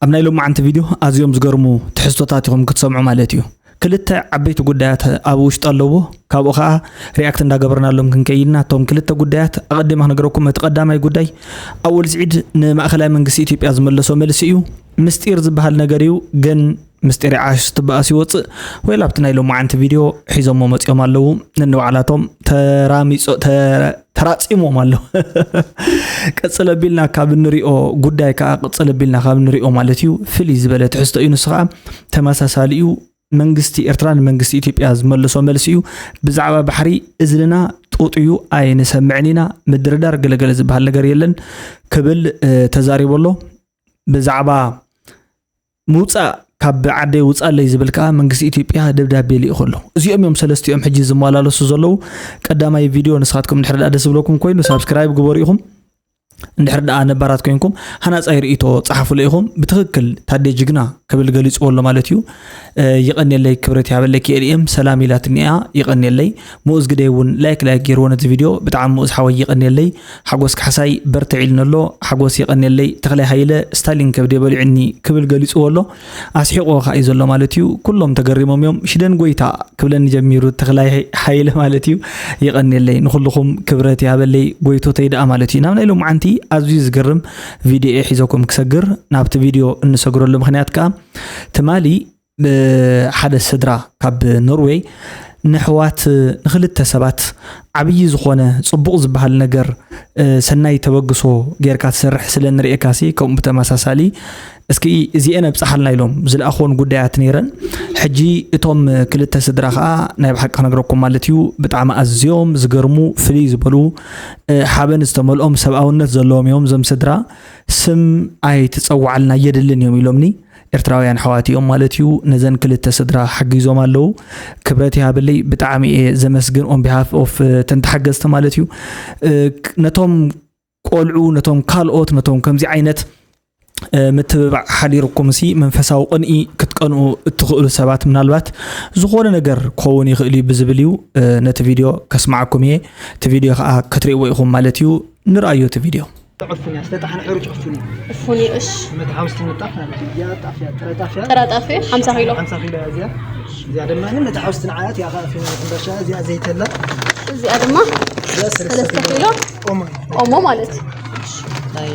ኣብ ናይ ሎማዓንቲ ቪድዮ ኣዝዮም ዝገርሙ ትሕዝቶታት ኢኹም ክትሰምዑ ማለት እዩ። ክልተ ዓበይቲ ጉዳያት ኣብ ውሽጢ ኣለዎ። ካብኡ ኸዓ ሪያክት እንዳገበርናሎም ክንከይድና፣ እቶም ክልተ ጉዳያት ኣቐዲመ ክነግረኩም። እቲ ቀዳማይ ጉዳይ ኣወል ስዒድ ንማእኸላይ መንግስቲ ኢትዮጵያ ዝመለሶ መልሲ እዩ። ምስጢር ዝበሃል ነገር እዩ፣ ግን ምስጢር ይዓሽ ትበኣስ ይወፅእ። ወይ ኣብቲ ናይ ሎማዓንቲ ቪድዮ ሒዞሞ መፂኦም ኣለዉ። ነንባዕላቶም ተራሚፆ- ተ- ተራፂሞም ኣለዉ። ቀፅል ኣቢልና ካብ እንሪኦ ጉዳይ ከዓ፣ ቀፅል ኣቢልና ካብ እንሪኦ ማለት እዩ፣ ፍልይ ዝበለ ትሕዝቶ እዩ። ንሱ ከዓ ተመሳሳሊ እዩ። መንግስቲ ኤርትራ ንመንግስቲ ኢትዮጵያ ዝመለሶ መልሲ እዩ። ብዛዕባ ባሕሪ እዝንና ጡጥ እዩ፣ ኣይንሰምዕን ኢና። ምድርዳር ገለገለ ዝበሃል ነገር የለን ክብል እ፣ ተዛሪቡ ኣሎ። ብዛዕባ ምውፃእ፣ ካብ ዓደይ ውፃለይ ዝብል ከዓ መንግስቲ ኢትዮጵያ ደብዳቤ ልኢኹ ኣሎ። እዚኦም እዮም ሰለስቲኦም ሕጂ ዝመላለሱ ዘለዉ። ቀዳማይ ቪድዮ ንስኻትኩም እንድሕር ደኣ ደስ ዝብለኩም ኮይኑ ሳብስክራይብ ግበሩ ኢኹም። እንድሕር ደኣ ነባራት ኮይንኩም ሃናፃይ ርእይቶ ፀሓፉለ ኢኹም። ብትኽክል ታዴ ጅግና ክብል ገሊፅዎ ኣሎ ማለት እዩ። እ፣ ይቐንየለይ፣ ክብረት ይሃበለይ። ኬኤልኤም ሰላም ኢላትኒ እያ፣ ይቐንየለይ። ምኡዝ ግደይ እውን ላይክ ላይክ ገይርዎ ነቲ ቪድዮ። ብጣዕሚ ምኡዝ ሓወይ፣ ይቐንየለይ። ሓጎስ ካሕሳይ በርትዕ ኢልኒ ኣሎ። ሓጎስ ይቐንየለይ። ተኽላይ ሃይለ ስታሊን ከብደይ በሊዑኒ ክብል ገሊፅዎ ኣሎ። ኣስሒቕዎ ከዓ እዩ ዘሎ ማለት እዩ። ኩሎም ተገሪሞም እዮም። ሽደን ጎይታ ክብለኒ ጀሚሩ፣ ተኽላይ ሃይለ ማለት እዩ። ይቐንየለይ። ንኹልኹም ክብረት ይሃበለይ ጎይቶተይ ደኣ ማለት እዩ። ናብ ናይ ሎማዓንቲ ኣዝዩ ዝገርም ቪድዮ እየ ሒዘኩም ክሰግር። ናብቲ ቪድዮ እንሰግረሉ ምኽንያት ከዓ ትማሊ እ፣ ሓደ ስድራ ካብ ኖርዌይ ንሕዋት፣ ንኽልተ ሰባት ዓብዪ ዝኾነ ጽቡቕ ዝበሃል ነገር፣ እ፣ ሰናይ ተበግሶ ጌርካ ትሰርሕ ስለ ንርእየካሲ፣ ከምኡ ብተመሳሳሊ እስኪ እዚኤን ኣብጽሓልና ኢሎም ዝለኣኽዎን ጉዳያት ነይረን። ሕጂ እቶም ክልተ ስድራ ኸኣ ናይ ብሓቂ ክነግረኩም ማለት እዩ፣ ብጣዕሚ ኣዝዮም ዝገርሙ፣ ፍልይ ዝበሉ፣ እ፣ ሓበን ዝተመልኦም ሰብኣውነት ዘለዎም እዮም። እዞም ስድራ ስም ኣይትጸውዓልና የድልን እዮም ኢሎምኒ። ኤርትራውያን ኣሕዋት እዮም ማለት እዩ። ነዘን ክልተ ስድራ ሓጊዞም ኣለዉ። ክብረት ይሃበለይ፣ ብጣዕሚ እየ ዘመስግን on behalf of፣ እ፣ ተን ተሓገዝቲ ማለት እዩ። እ፣ ክ-፣ ነቶም ቆልዑ፣ ነቶም ካልኦት፣ ነቶም ከምዚ ዓይነት፣ እ፣ ምትብባዕ ሓዲርኩምሲ መንፈሳዊ ቅንኢ ክትቀንኡ እትኽእሉ ሰባት ምናልባት ዝኾነ ነገር ክኸውን ይኽእል እዩ ብዝብል እዩ፣ እ፣ ነቲ ቪድዮ ከስምዓኩም እየ። እቲ ቪድዮ ኸኣ ክትርእይዎ ኢኹም ማለት እዩ። ንርኣዮ እቲ ቪድዮ። ዕፉን እያ፣ ዝተጣሕነ ሕሩጭ ዕፉን እዩ። ዕፉን እዩ፣ እሺ። መትሓውስ ትንጣፍ ማለት እዩ። እዚኣ ጣፍ እያ፣ ጥረ ጣፍ እያ። ጥረ ጣፍ እያ፣ ሓምሳ ኪሎ። ሓምሳ ኪሎ እያ እዚኣ። እዚኣ ድማ መትሓውስ ትንዓያት እያ፣ ከኣ ፊኖ ሕንባሻ፣ እዚኣ ዘይተላ። እዚኣ ድማ እዚኣ ሰለስተ ሰለስተ ኪሎ። ኪሎ። ኦሞ። ኦሞ ማለት እዩ። ናይ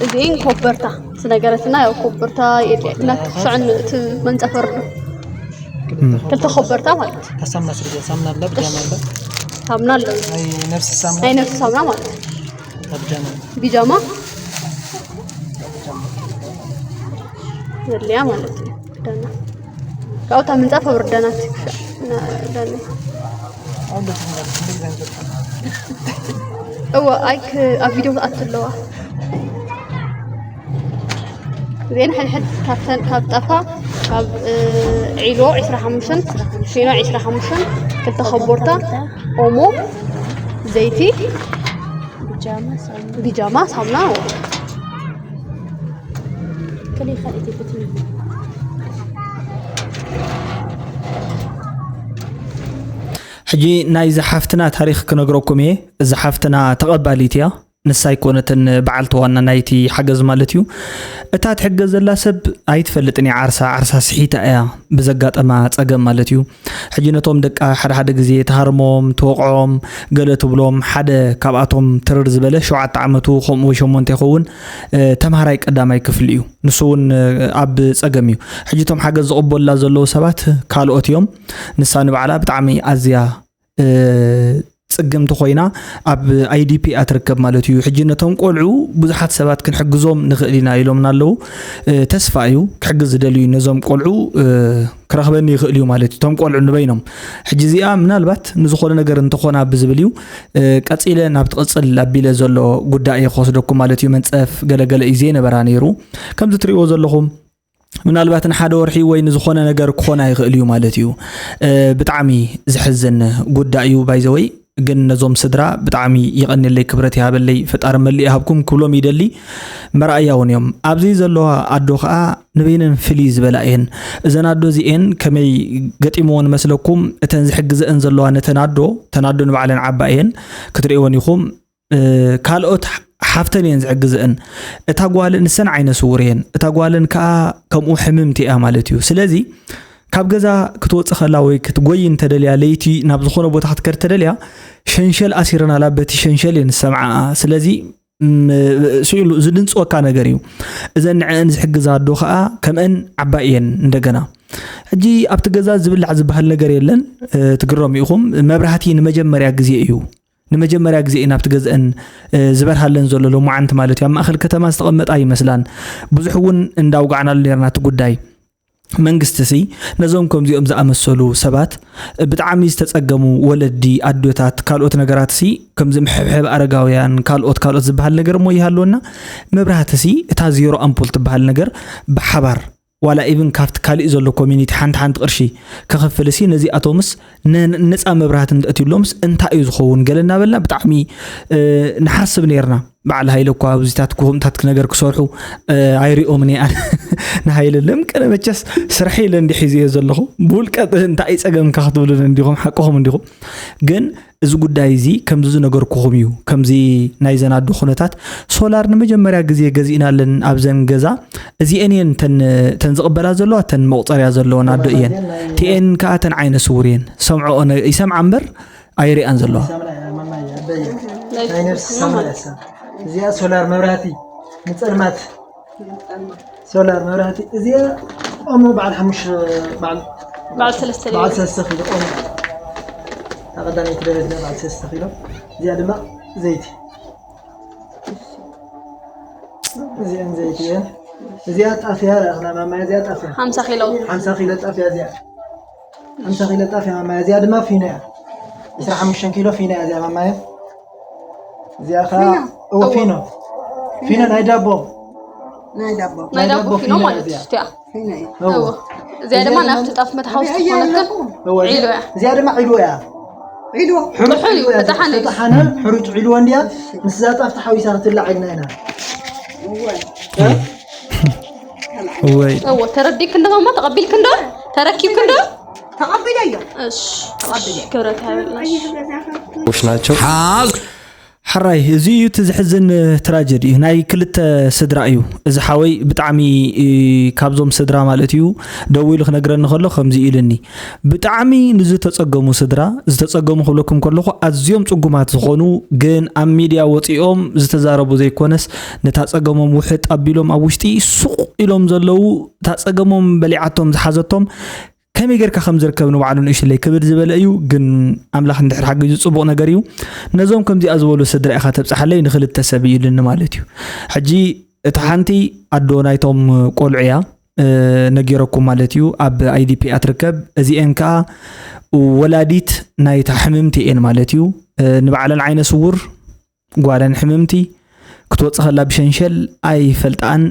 እዚኤን ኮበርታ ዝነገረትና፣ ያው ኮበርታ የድልየና፣ ክስዕን እቲ መንጸፈር ነው። ክልተ ኮበርታ ማለት እዩ። ካብ ሳምና ስለ ሳምና ኣላ፣ ብጃማ ኣላ። ሳምና ኣሎ። ናይ ነፍሲ ሳምና። ናይ ነፍሲ ሳምና ማለት እዩ። ካብ ጃማ። ቢጃማ። ዘድልያ ማለት እዩ። ክዳና። ካብኡ እታ ምንጻፍ ኣውርደናት። ና-፣ ዳኒ። ኣሁን ደስ ይላል። እንደዚህ አይነት በጣም እወ፣ ኣይክ ኣብ ቪድዮ ክኣቱ ኣለዋ። እዚአን ሕድሕድ ካብተን፣ ካብ ጣፋ፣ ካብ፣ እ፣ ዒልቦ ዕስራ ሓሙሽተን፣ ፊኖ ዕስራ ሓሙሽተን፣ ክልተ ኮቦርታ፣ ኦሞ፣ ዘይቲ፣ ቢጃማ፣ ሳሙና። ቢጃማ፣ ሳሙና። ከለይ ካልእ ዘይፈትኒ። ሕጂ ናይዛ ሓፍትና ታሪኽ ክነግረኩም እየ። እዛ ሓፍትና ተቐባሊት እያ። ንሳ ኣይኮነትን በዓልቲ ዋና ናይቲ ሓገዝ ማለት እዩ። እታ ትሕገዝ ዘላ ሰብ ኣይትፈልጥን እያ። ዓርሳ፣ ዓርሳ ስሒታ እያ ብዘጋጠማ ጸገም ማለት እዩ። ሕጂ ነቶም ደቃ ሓደ ሓደ ግዜ ትሃርሞም፣ ትወቕዖም፣ ገለ ትብሎም፣ ሓደ ካብኣቶም ትርር ዝበለ ሸውዓተ ዓመቱ ከምኡ ወይ ሸሞንተ ይኸውን፣ እ፣ ተምሃራይ ቀዳማይ ክፍሊ እዩ። ንሱ እውን፣ እ፣ ኣብ ጸገም እዩ። ሕጂ እቶም ሓገዝ ዝቕበሉላ ዘለዉ ሰባት ካልኦት እዮም። ንሳ ንባዕላ ብጣዕሚ ኣዝያ፣ እ፣ ጽግምቲ ኮይና ኣብ ኣይ ዲ ፒ እያ ትርከብ ማለት እዩ። ሕጂ ነቶም ቆልዑ ብዙሓት ሰባት ክንሕግዞም ንኽእል ኢና ኢሎምና ኣለዉ። እ፣ ተስፋ እዩ ክሕግዝ ዝደልዩ ነዞም ቆልዑ፣ እ፣ ክረኽበኒ ይኽእል እዩ ማለት እዩ። እቶም ቆልዑ ንበይኖም። ሕጂ እዚኣ ምናልባት ንዝኾነ ነገር እንተኾና ብዝብል እዩ። እ፣ ቀጺለ ናብ ትቕጽል ኣቢለ ዘሎ ጉዳይ እየ ክወስደኩም ማለት እዩ። መንጸፍ ገለገለ እዩ ዘይነበራ ነይሩ። ከምዚ ትርእይዎ ዘለኹም ምናልባት ንሓደ ወርሒ ወይ ንዝኾነ ነገር ክኾና ይኽእል እዩ ማለት እዩ። እ፣ ብጣዕሚ ዘሕዝን ጉዳይ እዩ ባይዘወይ። ግን ነዞም ስድራ ብጣዕሚ ይቐንየለይ፣ ክብረት ይሃበለይ፣ ፈጣሪ መሊእ ይሃብኩም ክብሎም ይደሊ። መርኣያ እውን እዮም። ኣብዚ ዘለዋ ኣዶ ኸኣ ንበይነን ፍልይ ዝበላ እየን። እዘን ኣዶ እዚኤን ከመይ ገጢምወን መስለኩም? እተን ዝሕግዘአን ዘለዋ ነተን ኣዶ፣ እተን ኣዶ ንባዕለን ዓባ እየን፣ ክትርእይወን ኢኹም። እ፣ ካልኦት ኣብተን እየን ዝሕግዘአን። እታ ጓል ንሰን ዓይነ ስውር እየን፣ እታ ጓልን ከዓ ከምኡ ሕምምቲ እያ ማለት እዩ። ስለዚ ካብ ገዛ ክትወፅእ ከላ ወይ ክትጎይ እንተደልያ ለይቲ ናብ ዝኾነ ቦታ ክትከድ ተደልያ ሸንሸል ኣሲረናላ፣ በቲ ሸንሸል እየን ዝሰምዓኣ። ስለዚ ስኢሉ ዝድንፅወካ ነገር እዩ። እዘን ንዕአን ዝሕግዛ ኣዶ ከዓ ከምአን ዓባይ እየን። እንደገና ሕጂ ኣብቲ ገዛ ዝብላዕ ዝበሃል ነገር የለን። ትግረሙ ኢኹም። መብራህቲ ንመጀመርያ ግዜ እዩ፣ ንመጀመርያ ግዜ እዩ ናብቲ ገዝአን ዝበርሃለን ዘሎ፣ ሎማዓንቲ ማለት እዩ። ኣብ ማእኸል ከተማ ዝተቐመጣ ይመስላን። ብዙሕ እውን እንዳውጋዕናሉ ነርና እቲ ጉዳይ። መንግስቲ ሲ ነዞም ከምዚኦም ዝኣመሰሉ ሰባት፣ ብጣዕሚ ዝተጸገሙ ወለዲ፣ ኣዶታት፣ ካልኦት ነገራት ሲ ከምዚ ምሕብሐብ ኣረጋውያን፣ ካልኦት ካልኦት ዝበሃል ነገር እሞ ይሃልወና። መብራህቲ ሲ እታ ዜሮ ኣምፖል ትበሃል ነገር ብሓባር ዋላ ኢቭን ካብቲ ካሊእ ዘሎ ኮሚኒቲ ሓንቲ ሓንቲ ቅርሺ ከኸፍል ሲ ነዚኣቶምስ ነ- ነፃ መብራህቲ እንተእትዩሎምስ እንታይ እዩ ዝኸውን ገለ እናበልና ብጣዕሚ ንሓስብ ነርና። በዓል ሃይለ እኳ ኣብዚታት ክኹምታት ነገር ክሰርሑ ኣይሪኦምን እየ። ንሃይለ ለምቀነ መቸስ ስራሕ ኢለ እንዲ ሒዝዮ ዘለኹ ብውልቀ እንታይ እዩ ጸገምካ ክትብሉን እንዲኹም ሓቅኹም እንዲኹም። ግን እዚ ጉዳይ እዚ ከምዚ ዝነገርኩኹም እዩ። ከምዚ ናይ ዘናዶ ኩነታት ሶላር ንመጀመርያ ግዜ ገዚእናለን ኣብዘን ገዛ እዚአን እየን ተን ዝቕበላ ዘለዋ፣ ተን መቑፀርያ ዘለወን ኣዶ እየን። ቲኤን ከዓ ተን ዓይነ ስውር እየን። ሰምዖ ይሰምዓ እምበር ኣይሪኣን ዘለዋ። እዚኣ ሶላር መብራህቲ ንፀልማት ሶላር መብራህቲ እዚኣ ኦሞ በዓል ሓሙሽ በዓል በዓል ሰለስተ በዓል ሰለስተ ኪሎ ኦሞ ተቐዳመይቲ ደረጃ በዓል ሰለስተ ኪሎ እዚኣ ድማ ዘይቲ እዚኣን ዘይቲ እየን። እዚኣ ጣፍያ ርኣኽና ማማይ እዚኣ ጣፍያ ሓምሳ ኪሎ ሓምሳ ኪሎ ጣፍያ እዚኣ ሓምሳ ኪሎ ጣፍያ ማማይ እዚኣ ድማ ፊኖ እያ። ዕስራ ሓሙሽተ ኪሎ ፊኖ እያ እዚኣ ማማይ። እዚኣ ኸዓ እዎ ፊኖ ፊኖ ናይ ዳቦ ናይ ዳቦ ናይ ዳቦ ፊኖ ማለት እዩ። እዚኣ ፊኖ እያ። እዎ። እዎ። እዚኣ ድማ ናብቲ ጣፍ መትሓውስ ትኾነከ እዎ፣ ዒሉ እያ። እዚኣ ድማ ዒሉ እያ። ዒሉ ሕሩጭ ብሕሪ ዒሉ እያ። ተጣሓነ እዩ። ዝተጣሓነ ሕሩጭ ዒሉ እንዲያ ምስዛ ጣፍ ተሓዊሳ ክትብላዕ ኢልና ኢና። ወይ እዎ ተረዲእክ እንዶ ማማ ተቐቢልክ እንዶ ተረኪብክ እንዶ ተቐቢለዮ እሺ ተቐቢለ ክብረት ሃበልና ዎች ናቸው። ሓራይ እዚ እዩ እቲ ዝሕዝን ትራጀዲ እዩ ናይ ክልተ ስድራ እዩ። እዚ ሓወይ ብጣዕሚ ካብዞም ስድራ ማለት እዩ ደዊሉ ክነግረኒ ከሎ ከምዚ ኢልኒ። ብጣዕሚ ንዝተፀገሙ ስድራ፣ ዝተፀገሙ ክብለኩም ከለኹ ኣዝዮም ፅጉማት ዝኾኑ ግን ኣብ ሚድያ ወፂኦም ዝተዛረቡ ዘይኮነስ ነታ ፀገሞም ውሕጥ ኣቢሎም ኣብ ውሽጢ ሱቕ ኢሎም ዘለዉ እታ ፀገሞም በሊዓቶም ዝሓዘቶም ከመይ ጌርካ ከም ዝርከብ ንባዕሉ ንእሽለይ ክብድ ዝበለ እዩ። ግን ኣምላኽ እንድሕር ሓጊዙ ፅቡቕ ነገር እዩ። ነዞም ከምዚኣ ዝበሉ ስድራ ኢኻ ተብፅሓለይ ንክልተ ሰብ እዩ ኢሉኒ ማለት እዩ። ሕጂ እታ ሓንቲ ኣዶ ናይቶም ቆልዑ እያ ነጊረኩም ማለት እዩ። ኣብ ኣይዲፒ እያ ትርከብ። እዚኤን ከዓ ወላዲት ናይታ ሕምምቲ እየን ማለት እዩ። ንባዕለን ዓይነ ስውር ጓለን ሕምምቲ ክትወፅእ ከላ ብሸንሸል ኣይፈልጣን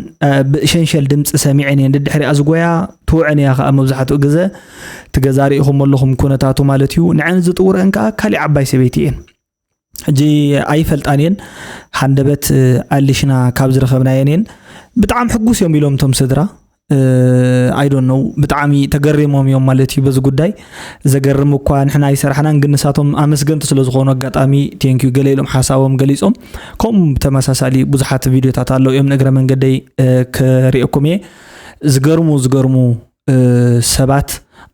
ብሸንሸል ድምፂ ሰሚዐን እየን ድድሕሪኣ ዝጎያ ትውዐን እያ ከዓ መብዛሕትኡ ግዘ ትገዛ ርኢኹም ኣለኹም ኩነታቱ ማለት እዩ ንዐን ዝጥውረአን ከዓ ካሊእ ዓባይ ሰበይቲ እየን ሕጂ ኣይፈልጣን እየን ሃንደበት ኣሊሽና ካብ ዝረኸብናየን እየን ብጣዕሚ ሕጉስ እዮም ኢሎም እቶም ስድራ I don't know ብጣዕሚ ተገሪሞም እዮም ማለት እዩ በዚ ጉዳይ ዘገርም እኳ ንሕና ኣይሰራሕናን ግን ንሳቶም ኣመስገንቲ ስለ ዝኾኑ ኣጋጣሚ thank you ገለ ኢሎም ሓሳቦም ገሊፆም ከምኡ ብተመሳሳሊ ብዙሓት ቪድዮታት ኣለዉ እዮም ንእግረ መንገደይ ክሪእኩም እየ ዝገርሙ ዝገርሙ ሰባት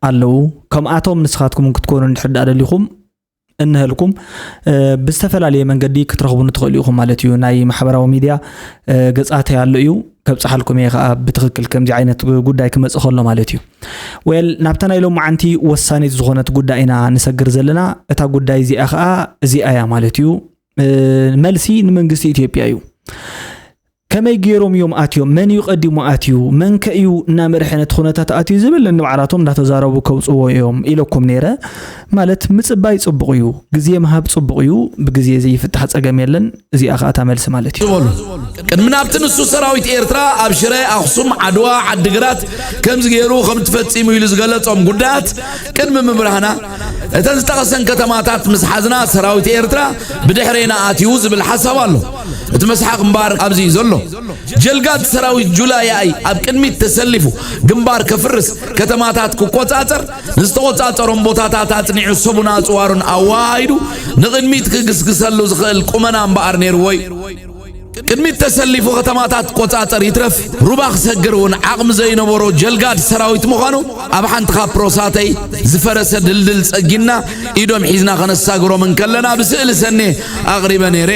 ኣለዉ ከምኣቶም ንስኻትኩም ክትኮኑ እንድሕር ደኣ ደሊኹም እንሀልኩም ብዝተፈላለየ መንገዲ ክትረኽቡኒ ትኽእሉ ኢኹም ማለት እዩ ናይ ማሕበራዊ ሚድያ ገፃተይ ኣሎ እዩ ከብፅሓልኩም እየ ከዓ ብትኽክል ከምዚ ዓይነት ጉዳይ ክመፅእ ከሎ ማለት እዩ well ናብታ ናይ ሎማዓንቲ ወሳኒት ዝኾነት ጉዳይ ኢና ንሰግር ዘለና እታ ጉዳይ እዚኣ ከዓ እዚኣ እያ ማለት እዩ መልሲ ንመንግስቲ ኢትዮጵያ እዩ ከመይ ገይሮም እዮም ኣትዮም መን እዩ ቀዲሙ ኣትዩ መን ከ እዩ እናመርሐ ነቲ ኩነታት ኣትዩ ዝብል ንባዕላቶም እንዳተዛረቡ ከውፅዎ እዮም ኢለኩም ነይረ ማለት ምፅባይ ፅቡቕ እዩ ግዜ ምሃብ ፅቡቕ እዩ ብግዜ ዘይፍታሕ ፀገም የለን እዚኣ ከዓ እታ መልሲ ማለት እዩ ዝበሉ ቅድሚ ናብቲ ንሱ ሰራዊት ኤርትራ ኣብ ሽረ ኣኽሱም ዓድዋ ዓዲግራት ከምዚ ገይሩ ከም ትፈፂሙ ኢሉ ዝገለፆም ጉዳያት ቅድሚ ምብራህና እተን ዝጠቐሰን ከተማታት ምስ ሓዝና ሰራዊት ኤርትራ ብድሕሬና ኣትዩ ዝብል ሓሳብ ኣሎ እቲ መስሓቕ እምበኣር ኣብዚ እዩ ዘሎ ጀልጋድ ሰራዊት ጁላያይ ኣብ ቅድሚት ተሰሊፉ ግንባር ከፍርስ ከተማታት ክቆጻጸር ንዝተቆጻጸሮም ቦታታት ኣጽኒዑ ሰቡን ኣጽዋሩን ኣዋሃይዱ ንቕድሚት ክግስግሰሉ ዝኽእል ቁመና እምበኣር ነይርዎ እዩ ቅድሚት ተሰሊፉ ከተማታት ቆጻጸር ይትረፍ ሩባ ክሰግር እውን ዓቕሚ ዘይነበሮ ጀልጋድ ሰራዊት ምዃኑ ኣብ ሓንቲ ካብ ፕሮሳተይ ዝፈረሰ ድልድል ጸጊና ኢዶም ሒዝና ከነሳግሮም እንከለና ብስእሊ ሰኔ ኣቕሪበ ነይረ።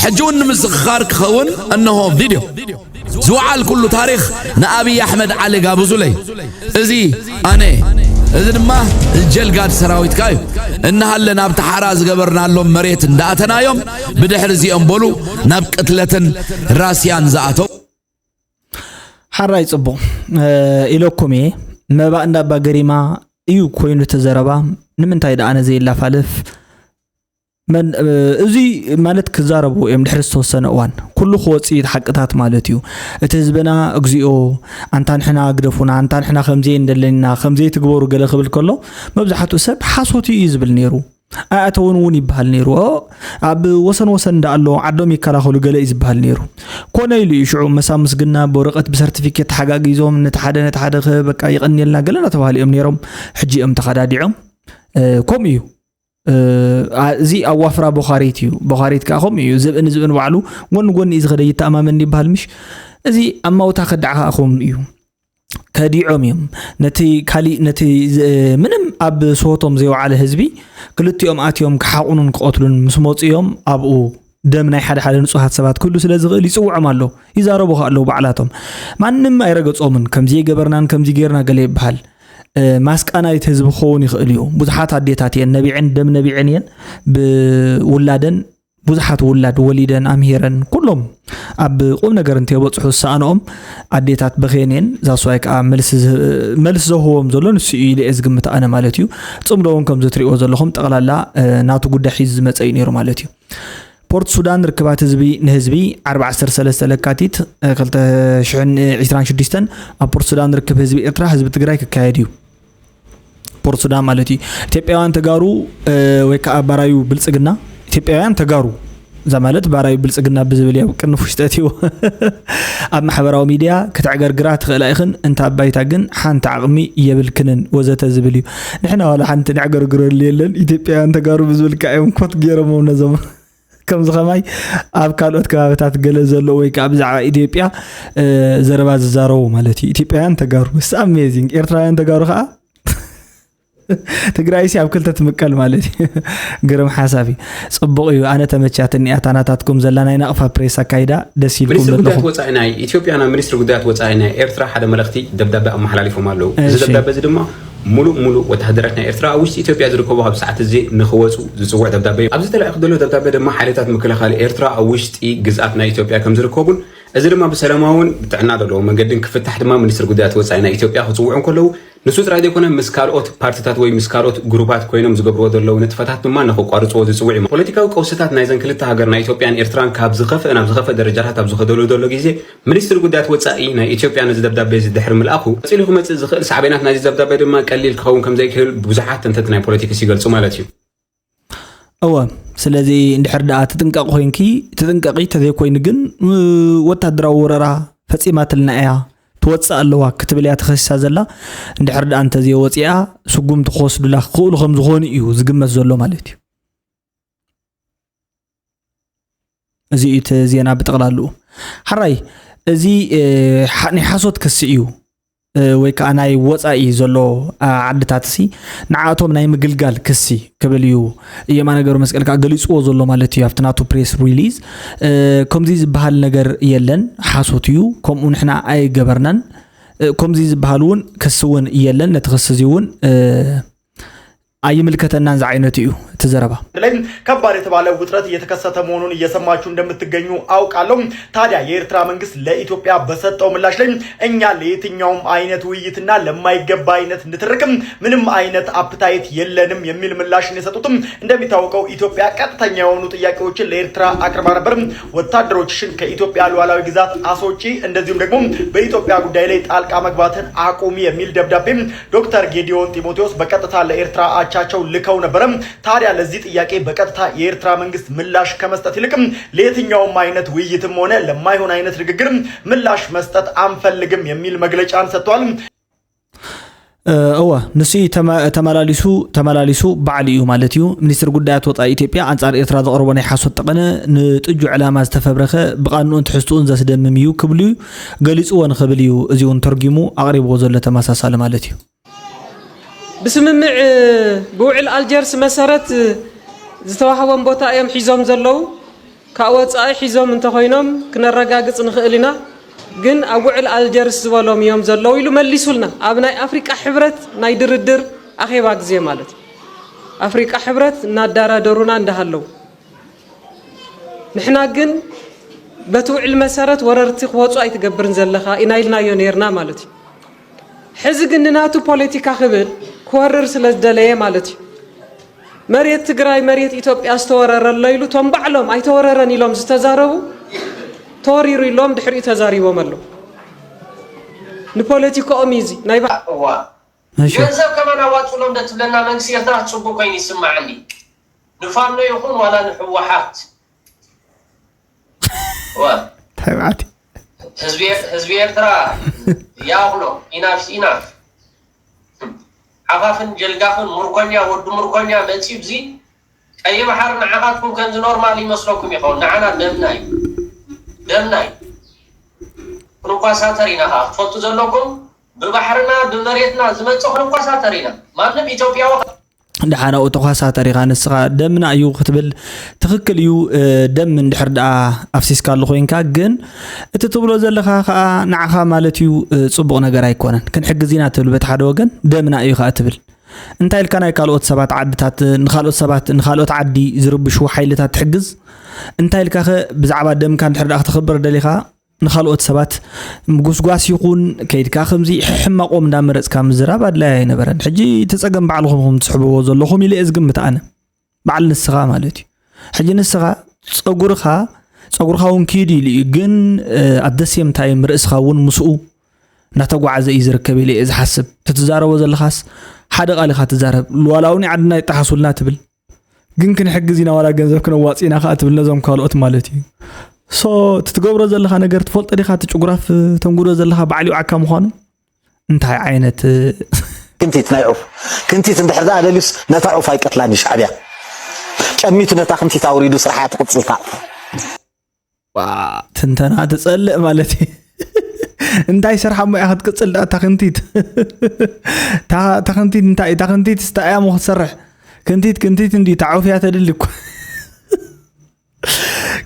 ሕጂ እውን ንምዝኽኻር ክኸውን እነሆ ቪድዮ። ዝወዓል ኩሉ ታሪኽ ንኣብይ ኣሕመድ ዓሊ ጋብዙለይ። እዚ ኣነ፣ እዚ ድማ ጀልጋድ ሰራዊትካ እዩ። እናሃለ ናብ ተሓራ ዝገበርናሎም መሬት እንዳኣተናዮም ብድሕሪ እዚኦም በሉ ናብ ቅትለትን ራስያን ዝኣተው። ሓራይ ጽቡቕ ኢለኩም እየ። መባእ እንዳባ ገሪማ እዩ ኮይኑ እቲ ዘረባ። ንምንታይ ደኣ ነዚ ይላፋልፍ? መን እዚ ማለት ክዛረቡ እዮም ድሕሪ ዝተወሰነ እዋን ኩሉ ክወፅእ እዩ ሓቅታት ማለት እዩ። እቲ ህዝብና እግዚኦ ኣንታ ንሕና ግደፉና ኣንታ ንሕና ከምዚ እንደለና ከምዚ ትግበሩ ገለ ክብል ከሎ መብዛሕትኡ ሰብ ሓሶት እዩ ዝብል ነይሩ። ኣይኣተውን እውን ይበሃል ነይሩ። ኣብ ወሰን ወሰን እንዳ ኣሎ ዓዶም ይከላኸሉ ገለ እዩ ዝበሃል ነይሩ። ኮነ ኢሉ እዩ ሽዑ መሳ ምስግና ብወረቐት ብሰርቲፊኬት ተሓጋጊዞም ነቲ ሓደ ነቲ ሓደ በቃ ይቐንየልና ገለ እናተባህሉ እዮም ነይሮም። ሕጂ እዮም ተኸዳዲዖም። ከምኡ እዩ። እዚ ኣብ ዋፍራ ቦኻሪት እዩ። ቦኻሪት ከዓ ከምኡ እዩ። ዝብእን ዝብእን ባዕሉ ጎኒ ጎኒ እዩ ዝኸደ ይተኣማመን ይበሃል ምሽ። እዚ ኣብ ማውታ ከዳዕ ከዓ ከምኡ እዩ። ከዲዖም እዮም ነቲ ካሊእ ነቲ ምንም ኣብ ስሆቶም ዘይወዓለ ህዝቢ ክልቲኦም ኣትዮም ክሓቑኑን ክቐትሉን ምስ መፁ እዮም ኣብኡ ደም ናይ ሓደ ሓደ ንፁሃት ሰባት ክህሉ ስለ ዝኽእል ይፅውዖም ኣሎ። ይዛረቡ ከ ኣለዉ ባዕላቶም። ማንም ኣይረገፆምን። ከምዚ ገበርናን ከምዚ ገይርና ገለ ይበሃል። ማስቃናይት ህዝቢ ክኸውን ይኽእል እዩ። ብዙሓት ኣዴታት እየን ነቢዐን ደም ነቢዐን እየን ብውላደን ብዙሓት ውላድ ወሊደን ኣምሂረን ኩሎም ኣብ ቁም ነገር እንተየበፅሑ ዝሰኣንኦም ኣዴታት በኽየን እየን። ዛስዋይ ከዓ መልሲ ዘውህቦም ዘሎ ንሱ እዩ ኢለ እየ ዝግምት ኣነ ማለት እዩ። ፅምዶ እውን ከምዚ ትሪእዎ ዘለኹም ጠቕላላ ናቱ ጉዳይ ሒዙ ዝመፀ እዩ ነይሩ ማለት እዩ። ፖርት ሱዳን ርክባት ህዝቢ ንህዝቢ ዓርቢ ዓሰርተ ሰለስተ ለካቲት ክልተ ሽሕን ዕስራን ሽዱሽተን ኣብ ፖርት ሱዳን ርክብ ህዝቢ ኤርትራ ህዝቢ ትግራይ ክካየድ እዩ። ፖርት ሱዳን ማለት እዩ። ኢትዮጵያውያን ተጋሩ ወይ ከዓ ባራዩ ብልፅግና ኢትዮጵያውያን ተጋሩ እዛ ማለት ባራዩ ብልፅግና ብዝብል ያው ቅንፍ ውሽጠት እዩ ኣብ ማሕበራዊ ሚድያ ክትዕገርግራ ትኽእላ ኢኽን እንተ ኣባይታ ግን ሓንቲ ዓቕሚ የብልክንን ወዘተ ዝብል እዩ። ንሕና ዋላ ሓንቲ ነዕገርግረሉ የለን። ኢትዮጵያውያን ተጋሩ ብዝብል ከዓ እዮም ኮት ገይሮሞም ነዞም ከምዚ ከማይ ኣብ ካልኦት ከባብታት ገለ ዘሎ ወይ ከዓ ብዛዕባ ኢትዮጵያ ዘረባ ዝዛረቡ ማለት እዩ። ኢትዮጵያውያን ተጋሩ ስ ኣሜዚንግ ኤርትራውያን ተጋሩ ከዓ ትግራይ ሲ ኣብ ክልተ ትምቀል ማለት እዩ። ግርም ሓሳብ እዩ። ፅቡቅ እዩ። ኣነ ተመቻትኒ እያ ታናታትኩም ዘላ ናይ ናቕፋ ፕሬስ ኣካይዳ ደስ ኢልኩም ሚኒስትሪ ጉዳያት ዘለኹም። ወፃኢ ናይ ኢትዮጵያ ናብ ሚኒስትሪ ጉዳያት ወፃኢ ናይ ኤርትራ ሓደ መልእኽቲ ደብዳቤ ኣመሓላሊፎም ኣለዉ። እዚ እሺ። ደብዳቤ እዚ ድማ ሙሉእ ሙሉእ ወተሃደራት ናይ ኤርትራ ኣብ ውሽጢ ኢትዮጵያ ዝርከቡ ካብ ሰዓት እዚ ንክወፁ ዝፅውዕ ደብዳቤ እዩ። ኣብዚ ተላኢኹ ዘሎ ደብዳቤ ድማ ሓይልታት ምክልኻል ኤርትራ ኣብ ውሽጢ ግዝኣት ናይ ኢትዮጵያ ከም ዝርከቡን እዚ ድማ ብሰላማውን ብጥዕና ዘለዎ መንገድን ክፍታሕ ድማ ሚኒስትሪ ጉዳያት ወፃኢ ናይ ኢትዮጵያ ክፅውዑ እንከለዉ ንሱ ጥራይ ዘይኮነ ምስ ካልኦት ፓርቲታት ወይ ምስ ካልኦት ግሩፓት ኮይኖም ዝገብርዎ ዘለዉ ንጥፈታት ድማ ንክቋርፅዎ ዝፅውዕ እዩ። ፖለቲካዊ ቀውስታት ናይዘን ክልተ ሃገር ናይ ኢትዮጵያን ኤርትራን ካብ ዝኸፍእ ናብ ዝኸፍእ ደረጃታት ኣብ ዝኸደሉ ዘሎ ግዜ ሚኒስትሪ ጉዳያት ወፃኢ ናይ ኢትዮጵያ ነዚ ደብዳቤ እዚ ድሕሪ ምልኣኹ ቀፂሉ ክመፅእ ዝኽእል ሳዕቤናት ናይዚ ደብዳቤ ድማ ቀሊል ክኸውን ከም ዘይክእል ብዙሓት ተንተንቲ ናይ ፖለቲክስ ይገልፁ ማለት እዩ። እወ ስለዚ እንድሕር ደኣ ትጥንቀቕ ኮይንኪ ትጥንቀቒ ተዘይኮይኑ ግን ወታደራዊ ወረራ ፈፂማትልና እያ ትወፅእ ኣለዋ ክትብል እያ ተኸሲሳ ዘላ። እንድሕር ደኣ እንተዘይወፂኣ ስጉምቲ ክወስዱላ ክኽእሉ ከም ዝኾኑ እዩ ዝግመት ዘሎ ማለት እዩ። እዚ እዩ እቲ ዜና ብጠቕላልኡ። ሓራይ እዚ ናይ ሓሶት ክሲ እዩ። ወይ ከዓ ናይ ወፃኢ ዘሎ ዓድታት ሲ ንዓቶም ናይ ምግልጋል ክሲ ክብል እዩ የማነ ገብረ መስቀል ከዓ ገሊፅዎ ዘሎ ማለት እዩ ኣብቲ ናቱ ፕሬስ ሪሊዝ። ከምዚ ዝበሃል ነገር የለን፣ ሓሶት እዩ፣ ከምኡ ንሕና ኣይገበርናን። ከምዚ ዝበሃል እውን ክሲ እውን የለን፣ ነቲ ክሲ እዚ እውን ኣይምልከተናን ዝዓይነቱ እዩ እቲ ዘረባ። ላይ ከባድ የተባለ ውጥረት እየተከሰተ መሆኑን እየሰማችሁ እንደምትገኙ አውቃለሁ። ታዲያ የኤርትራ መንግስት ለኢትዮጵያ በሰጠው ምላሽ ላይ እኛ ለየትኛውም አይነት ውይይትና ለማይገባ አይነት ንትርክም ምንም አይነት አፕታይት የለንም የሚል ምላሽ ነው የሰጡትም። እንደሚታወቀው ኢትዮጵያ ቀጥተኛ የሆኑ ጥያቄዎችን ለኤርትራ አቅርባ ነበር። ወታደሮችሽን ከኢትዮጵያ ሉዓላዊ ግዛት አስወጪ፣ እንደዚሁም ደግሞ በኢትዮጵያ ጉዳይ ላይ ጣልቃ መግባትን አቁሚ የሚል ደብዳቤ ዶክተር ጌዲዮን ጢሞቴዎስ በቀጥታ ለኤርትራ አቻቸው ልከው ነበረ። ታዲያ ለዚህ ጥያቄ በቀጥታ የኤርትራ መንግስት ምላሽ ከመስጠት ይልቅም ለየትኛውም አይነት ውይይትም ሆነ ለማይሆን አይነት ንግግር ምላሽ መስጠት አንፈልግም የሚል መግለጫን ሰጥቷል። እወ፣ ንሱ እዩ ተመ-፣ ተመላሊሱ፣ ተመላሊሱ ባዕሉ እዩ ማለት እዩ። ሚኒስትር ጉዳያት ወጻኢ ኢትዮጵያ ኣንጻር ኤርትራ ዘቕረቦ ናይ ሓሶት ጠቐነ ንጥጁ ዕላማ ዝተፈብረኸ፣ ብቓንኡን ትሕዝትኡን ዘስደምም እዩ ክብሉ እዩ ገሊጽዎ ንኽብል እዩ። እዚ እውን ተርጒሙ ኣቕሪብዎ ዘሎ ተመሳሳሊ ማለት እዩ። ብስምምዕ ብውዕል ኣልጀርስ መሰረት ዝተዋህቦም ቦታ እዮም ሒዞም ዘለዉ። ካብ ወጻኢ ሒዞም እንተኾይኖም ክነረጋግጽ ንኽእል ኢና፣ ግን ኣብ ውዕል ኣልጀርስ ዝበሎም እዮም ዘለዉ ኢሉ መሊሱልና። ኣብ ናይ ኣፍሪቃ ሕብረት ናይ ድርድር ኣኼባ ግዜ ማለት እዩ። ኣፍሪቃ ሕብረት እናዳራደሩና እንዳሃለዉ ንሕና ግን በቲ ውዕል መሰረት ወረርቲ ክወፁ ኣይትገብርን ዘለኻ ኢና ኢልናዮ ነይርና ማለት እዩ። ሕዚ ግን ንናቱ ፖለቲካ ክብል ክወርር ስለ ዝደለየ ማለት እዩ። መሬት ትግራይ መሬት ኢትዮጵያ ዝተወረረ ኣሎ ኢሉ እቶም ባዕሎም ኣይተወረረን ኢሎም ዝተዛረቡ ተወሪሩ ኢሎም ድሕሪኡ ተዛሪቦም ኣለዉ። ንፖለቲካኦም እዩ እዚ ናይ ባ- እዋ እሺ። ገንዘብ ከማን ኣዋፅሎም ዶ ትብለና መንግስቲ ኤርትራ ፅቡቅ ኮይኑ ይስማዓኒ። ንፋኖ ይኹን ዋላ ንህወሓት። እዋ እንታይ መዓት እዩ? ህዝቢ ህዝቢ ኤርትራ ያኽሎ ኢናፍ ኢናፍ። ሓፋፍን ጀልጋፍን ሙርኮኛ ወዲ ሙርኮኛ መፂኡ ብዚ ቀይ ባሕሪ ንዓኻትኩም ከምዚ ኖርማል ይመስለኩም ይኸውን። ንዓና ደምና እዩ። ደምና እዩ። ክንኳሳተር ኢና ኸዓ ክትፈልጡ ዘለኩም ብባሕርና ብመሬትና ዝመፅእ ክንኳሳተር ኢና። ማንም ኢትዮጵያዊ ደሓን ኣብኡ ተኳሳተር ኢኻ ንስኻ ደምና እዩ ክትብል ትኽክል እዩ። ደም እንድሕር ደኣ ኣፍሲስካሉ ኮይንካ ግን እቲ ትብሎ ዘለኻ ከዓ ንዓኻ ማለት እዩ ጽቡቕ ነገር ኣይኮነን። ክንሕግዝ ኢና ትብል በቲ ሓደ ወገን ደምና እዩ ከዓ ትብል እንታይ ኢልካ ናይ ካልኦት ሰባት ዓድታት ንኻልኦት ሰባት ንኻልኦት ዓዲ ዝርብሹ ሓይልታት ትሕግዝ እንታይ ኢልካ ኸ ብዛዕባ ደምካ እንድሕር ደኣ ክተኽብር ደሊኻ ንኻልኦት ሰባት ምጉስጓስ ይኹን ከይድካ ከምዚ ሕማቖም እንዳመረፅካ ምዝራብ ኣድላይ ኣይነበረን። ሕጂ እቲ ፀገም ባዕልኹም ኢኹም ትስሕብዎ ዘለኹም ኢለ እየ ዝግምት ኣነ። በዓል ንስኻ ማለት እዩ። ሕጂ ንስኻ ፀጉርኻ ፀጉርኻ እውን ክይድ ኢሉ እዩ ግን ኣት ደ ሴም ታይም ርእስኻ እውን ምስኡ እናተጓዓዘ እዩ ዝርከብ ኢለ እየ ዝሓስብ። እቲ ትዛረቦ ዘለኻስ ሓደ ቃል ኢኻ ትዛረብ። ሉዋላውን ዓድና ይጠሓሱልና ትብል። ግን ክንሕግዝ ኢና ዋላ ገንዘብ ክነዋፅእ ኢና ከዓ ትብል ነዞም ካልኦት ማለት እዩ። ሶ እቲ ትገብሮ ዘለኻ ነገር ትፈልጦ ዲኻ? እቲ ጭጉራፍ ተንጉዶ ዘለኻ ባዕሊው ዓካ ምዃኑ እንታይ ዓይነት ክንቲት ናይ ዑፍ ክንቲት እንድሕር ደኣ ደልዩስ ነታ ዑፍ ኣይቀትላን እዩ ሻዕብያ ጨሚቱ ነታ ክንቲት ኣውሪዱ ስራሓ ትቕፅል እታ ዑፍ። ትንተና ትጸልእ ማለት እዩ። እንታይ ስርሓ እሞ እያ ክትቅጽል ደኣ እታ ክንቲት? እታ እታ ክንቲት እንታይ እታ ክንቲት እንታይ እያ እሞ ክትሰርሕ? ክንቲት ክንቲት እንዲ እታ ዑፍ እያ ተድሊ እኮ።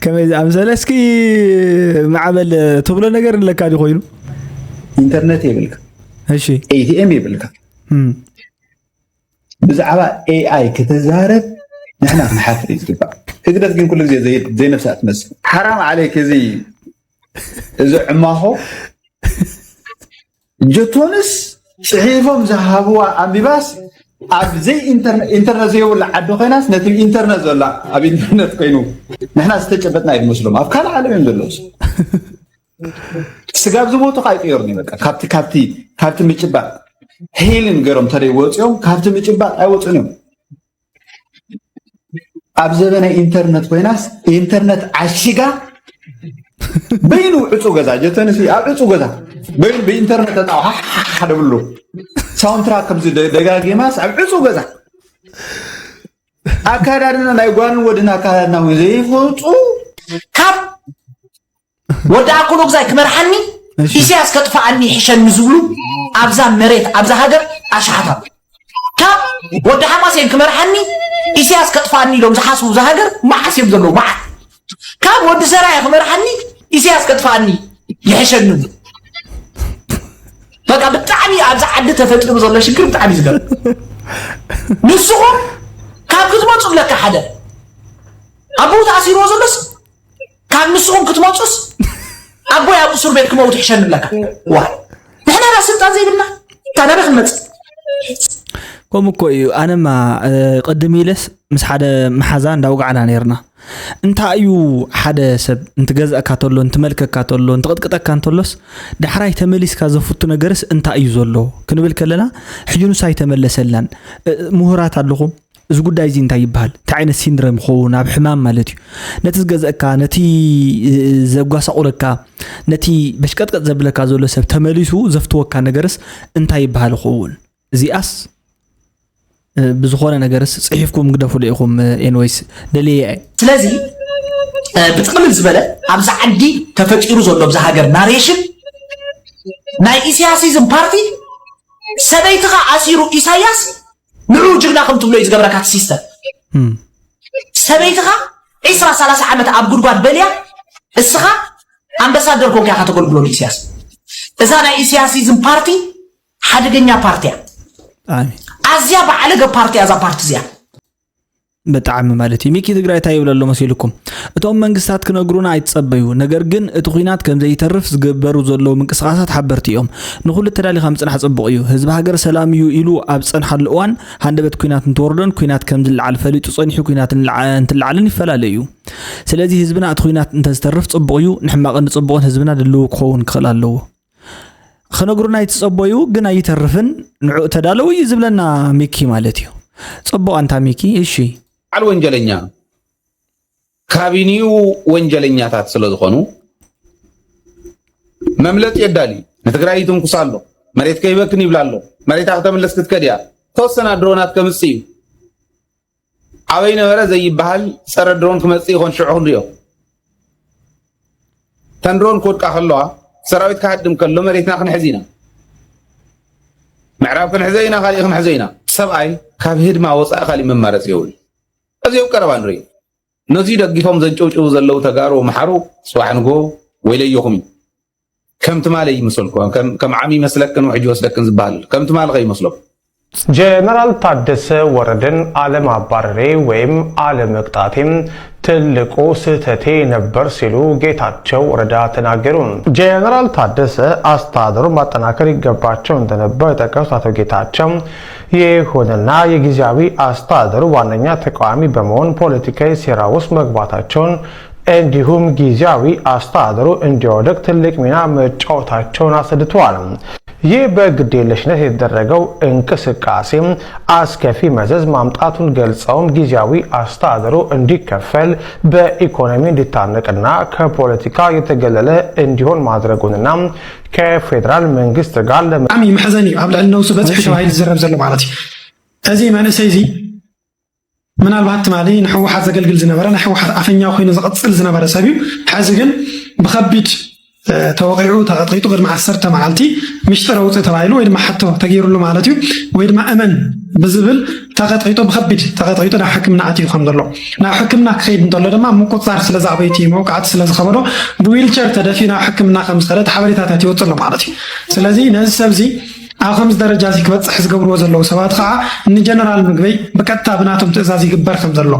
ከመይ ዝኣምሰለ እስኪ ማዕበል ትብሎ ነገር ኣለካ ድዩ ኮይኑ? ኢንተርነት የብልካ፣ እሺ ኤቲኤም የብልካ። እም። ብዛዕባ ኤኣይ ክትዛረብ ንሕና ክንሓፍር እዩ ዝግባእ። ህግደፍ ግን ኩሉ ግዜ ዘይ- ዘይነፍሳ ትመስል። ሓራም ዓለይክ እዚ እዚ ዕማኾ ጀቶንስ ፅሒፎም ዝሃብዋ ኣንቢባስ ኣብ ዘይ ኢንተርነ- ኢንተርነት ዘይብሉ ዓዲ ኮይናስ ነቲ ኢንተርነት ዘላ ኣብ ኢንተርነት ኮይኑ ንሕና ዝተጨበጥና ይመስሎም ኣብ ካልእ ዓለም እዮም ዘለዉ። ስጋብ ዝሞቱ ከዓ ኣይቅየሩን እዩ በቃ ካብቲ ካብቲ ካብቲ ምጭባጥ ሄልን ገይሮም ተደይ ወፂኦም ካብቲ ምጭባጥ ኣይወፁን እዮም። ኣብ ዘበነ ኢንተርነት ኮይናስ ኢንተርነት ዓሺጋ በይኑ ዕፁ ገዛ ጀተንሲ ኣብ ዕፁ ገዛ በይኑ ብኢንተርነት ተጣው ሓደ ብሉ ሳውንትራክ ከምዚ ደ- ደጋጊማስ ኣብ ዕፁ ገዛ ኣካዳድና ናይ ጓልን ወድን ኣካዳድና እውን ዘይፈልጡ ካብ ወዲ ኣኮሎጉዛይ ክመርሓኒ ኢሳያስ ከጥፍኣኒ ይሕሸኒ ዝብሉ ኣብዛ መሬት ኣብዛ ሃገር ኣሽሓት ኣለዉ። ካብ ወዲ ሓማሴን ክመርሓኒ ኢሳያስ ከጥፍኣኒ ኢሎም ዝሓስቡ እዛ ሃገር መዓስ እዮም ዘለዉ መዓት። ካብ ወዲ ሰራየ ክመርሓኒ ኢሳያስ ከጥፍኣኒ ይሕሸኒ ዝብሉ በቃ ብጣዕሚ ኣብዛ ዓዲ ተፈጢሩ ዘሎ ሽግር ብጣዕሚ እዩ ዝገርም። ንስኹም ካብ ክትመፁ ኣለካ ሓደ ኣቦኡ ተኣሲርዎ ዘሎስ ካብ ንስኹም ክትመፁስ ኣቦይ ኣብ እሱር ቤት ክመውት ይሕሸኒ ኣለካ። ዋ ንሕና ዳ ስልጣን ዘይብልና ካናዳ ክንመፅእ ከምኡ እኮ እዩ ኣነማ እ፣ ቅድም ኢለስ ምስ ሓደ መሓዛ እንዳውጋዕና ነርና እንታይ እዩ ሓደ ሰብ እንትገዝእካ ተሎ እንትመልከካ ተሎ እንትቕጥቅጠካ እንተሎስ ዳሕራይ ተመሊስካ ዘፍቱ ነገርስ እንታይ እዩ ዘሎ ክንብል ከለና ሕጂ ንሱ ኣይተመለሰልናን እ፣ ምሁራት ኣለኹም እዚ ጉዳይ እዚ እንታይ ይበሃል እንታይ ዓይነት ሲንድረም ይኸውን ኣብ ሕማም ማለት እዩ ነቲ ዝገዝእካ ነቲ እ፣ ዘጓሳቑለካ ነቲ በሽቀጥቀጥ ዘብለካ ዘሎ ሰብ ተመሊሱ ዘፍትወካ ነገርስ እንታይ ይበሃል ይኸውን እዚኣስ ብዝኾነ ነገርስ ጽሒፍኩም ግደፉ ኢኹም። ኤንወይስ ደልየ እየ። ስለዚ ብጥቕልል ዝበለ ኣብዚ ዓዲ ተፈጢሩ ዘሎ ኣብዚ ሃገር ናሬሽን ናይ ኢሳያሲዝም ፓርቲ ሰበይትኻ ኣሲሩ ኢሳያስ ንዑ ጅግና ከም ትብሎ እዩ ዝገብረካ እቲ ሲስተም። ሰበይትኻ ዒስራ ሰላሳ ዓመት ኣብ ጉድጓድ በልያ እስኻ ኣምባሳደር ኮንካ ኢኻ ተገልግሎ ንኢሳያስ። እዛ ናይ ኢሳያሲዝም ፓርቲ ሓደገኛ ፓርቲ እያ። ኣዝያ ባዕለገ ፓርቲ እያ እዛ ፓርቲ እዚኣ። ብጣዕሚ ማለት እዩ። ሚኪ ትግራይ እንታይ ይብል ኣሎ መሲልኩም? እቶም መንግስታት ክነግሩና ኣይትጸበዩ፣ ነገር ግን እቲ ኲናት ከም ዘይተርፍ ዝግበሩ ዘለዉ ምንቅስቓሳት ሓበርቲ እዮም። ንኹሉ ተዳሊኻ ምጽናሕ ጽቡቕ እዩ። ህዝቢ ሃገር ሰላም እዩ ኢሉ ኣብ ዝጸንሓሉ እዋን ሃንደበት ኲናት እንትወርዶን ኲናት ከም ዝለዓል ፈሊጡ ጸኒሑ ኲናት እንትለዓልን ይፈላለ እዩ። ስለዚ ህዝብና እቲ ኲናት እንተዝተርፍ ጽቡቕ እዩ። ንሕማቕን ንጽቡቕን ህዝብና ድልው ክኸውን ክኽእል ኣለዎ። ክነግሩና ኣይትጸበዩ ግን ኣይተርፍን ንዑ ተዳለዉ እዩ ዝብለና ሚኪ ማለት እዩ። ጽቡቕ ኣንታ ሚኪ እሺ። በዓል ወንጀለኛ ካቢኒኡ ወንጀለኛታት ስለ ዝኾኑ መምለጢ የዳሊ። ንትግራይ ይትንኩስ ኣሎ፣ መሬት ከይበክን ይብላ ኣሎ፣ መሬታ ክተምልስ ክትከድ እያ፣ ተወሰና ድሮናት ከምጽእ እዩ። ኣበይ ነበረ ዘይበሃል ጸረ ድሮን ክመጽእ ይኾን ሽዑ ክንሪኦ። ተን ድሮን ክወድቃ ከለዋ ሰራዊት ክሃድም ከሎ መሬትና ክንሕዝ ኢና። ምዕራብ ክንሕዘ ኢና፣ ካሊእ ክንሕዘ ኢና። ሰብኣይ ካብ ህድማ ወፃኢ ካሊእ መማረፂ የብሉ። እዚ ኣብ ቀረባ ንርኢ። ነዚ ደጊፎም ዘንጨውጭው ዘለዉ ተጋሩ ኣምሓሩ ፅባሕ ንጎ ወይለየኹም እዩ። ከም ትማሊ ይመስለኩም፣ ከም ዓሚ ይመስለክን ውሕጅ ይወስደክን ዝበሃል ከም ትማሊ ከይመስለኩም። ጀነራል ታደሰ ወረደን አለማባረሬ ወይም አለመቅጣቴም ትልቁ ስህተቴ ነበር ሲሉ ጌታቸው ረዳ ተናገሩ። ጀነራል ታደሰ አስተዳደሩን ማጠናከር ይገባቸው እንደነበር የጠቀሱት አቶ ጌታቸው፣ ይሁንና የጊዜያዊ አስተዳደሩ ዋነኛ ተቃዋሚ በመሆን ፖለቲካዊ ሴራ ውስጥ መግባታቸውን እንዲሁም ጊዜያዊ አስተዳደሩ እንዲወድቅ ትልቅ ሚና መጫወታቸውን አስረድተዋል። ይህ በግዴለሽነት የተደረገው እንቅስቃሴ አስከፊ መዘዝ ማምጣቱን ገልጸውም ጊዜያዊ አስተዳደሩ እንዲከፈል በኢኮኖሚ እንዲታነቅና ከፖለቲካ የተገለለ እንዲሆን ማድረጉንና ከፌዴራል መንግስት ጋር ለመ ብጣዕሚ መሕዘኒ እዩ። ኣብ ልዕሊ ነብሱ በፂሑ ተባሂሉ ዝዝረብ ዘሎ ማለት እዩ። እዚ መንእሰይ እዚ ምናልባት ትማሊ ንህወሓት ዘገልግል ዝነበረ ናይ ህወሓት ኣፈኛ ኮይኑ ዝቕፅል ዝነበረ ሰብ እዩ። ሕዚ ግን ብኸቢድ ተወቒዑ ተቐጥቂጡ ቅድሚ ዓሰርተ መዓልቲ ምሽጥር ኣውፅእ ተባሂሉ ወይ ድማ ሕቶ ተገይሩሉ ማለት እዩ። ወይ ድማ እመን ብዝብል ተቐጥቂጡ ብኸቢድ ተቐጥቂጡ ናብ ሕክምና ኣትዩ ከም ዘሎ ናብ ሕክምና ክኸይድ እንተሎ ድማ ምቁፅፃር ስለ ዘዕበይቲ መውቃዕቲ ስለ ዝኸበዶ ብዊልቸር ተደፊኡ ናብ ሕክምና ከም ዝኸደ ሓበሬታታት ይወፅእ ኣሎ ማለት እዩ። ስለዚ ነዚ ሰብ እዚ ኣብ ከምዚ ደረጃ እዚ ክበፅሕ ዝገብርዎ ዘለዉ ሰባት ከዓ ንጀነራል ምግበይ ብቀጥታ ብናቶም ትእዛዝ ይግበር ከም ዘሎ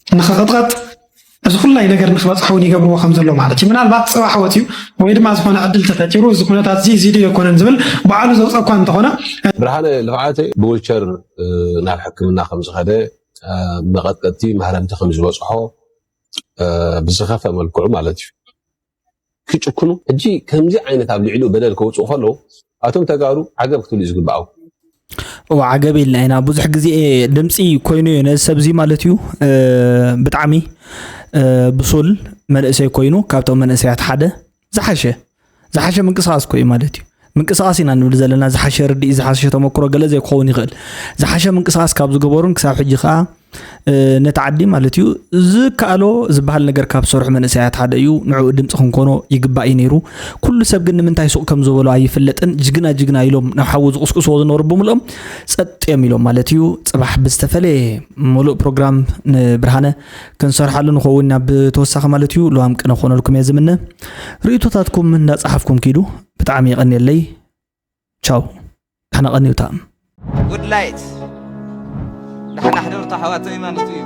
ንክቕጥቀጥ እዚ ኩላይ ነገር ንክበፅሖ እውን ይገብርዎ ከም ዘሎ ማለት እዩ። ምናልባት ፅባሕ ወፂኡ ወይ ድማ ዝኾነ ዕድል ተፈጢሩ እዚ ኩነታት እዚ እዚ ድዩ ኣይኮነን ዝብል ባዕሉ ዘውፀእ እኳ እንተኾነ ብርሃነ ልፍዓተ ብዊልቸር ናብ ሕክምና ከም ዝኸደ መቐጥቀጥቲ ማህረምቲ ከም ዝበፅሖ ብዝኸፈ መልክዑ ማለት እዩ ክጭክኑ ሕጂ ከምዚ ዓይነት ኣብ ልዕሊኡ በደል ከውፅኡ ከለዉ ኣቶም ተጋሩ ዓገብ ክትብሉ እዩ ዝግባኣው። እዋ ዓገብ ኢልና ኢና ብዙሕ ግዜ ድምፂ ኮይኑ እዩ ነዚ ሰብ እዚ ማለት እዩ። ብጣዕሚ ብሱል መንእሰይ ኮይኑ ካብቶም መንእሰያት ሓደ ዝሓሸ ዝሓሸ ምንቅስቃስ እኮ እዩ ማለት እዩ። ምንቅስቃስ ኢና ንብል ዘለና ዝሓሸ ርድኢት ዝሓሸ ተመክሮ ገለ ዘይክኸውን ይኽእል። ዝሓሸ ምንቅስቃስ ካብ ዝገበሩን ክሳብ ሕጂ ከዓ ነቲ ዓዲ ማለት እዩ ዝከኣሎ ዝበሃል ነገር ካብ ዝሰርሑ መንእሰያት ሓደ እዩ። ንዕኡ ድምፂ ክንኮኖ ይግባእ እዩ ነይሩ። ኩሉ ሰብ ግን ንምንታይ ሱቕ ከም ዝበሎ ኣይፍለጥን። ጅግና ጅግና ኢሎም ናብ ሓዊ ዝቕስቅስዎ ዝነበሩ ብምልኦም ጸጥ እዮም ኢሎም ማለት እዩ። ጽባሕ ብዝተፈለየ ሙሉእ ፕሮግራም ንብርሃነ ክንሰርሓሉ ንኸውን ናብ ተወሳኺ ማለት እዩ። ልዋም ቅነ ክኾነልኩም እየ ዝምነ። ርእይቶታትኩም እንዳጸሓፍኩም ኪዱ። ብጣዕሚ የቐንየለይ። ቻው። ዳሕና ቀንዩ ታም። ጉድ ላይት ዳሕና ሕደሩ ተሓዋተይ ማለት እዩ።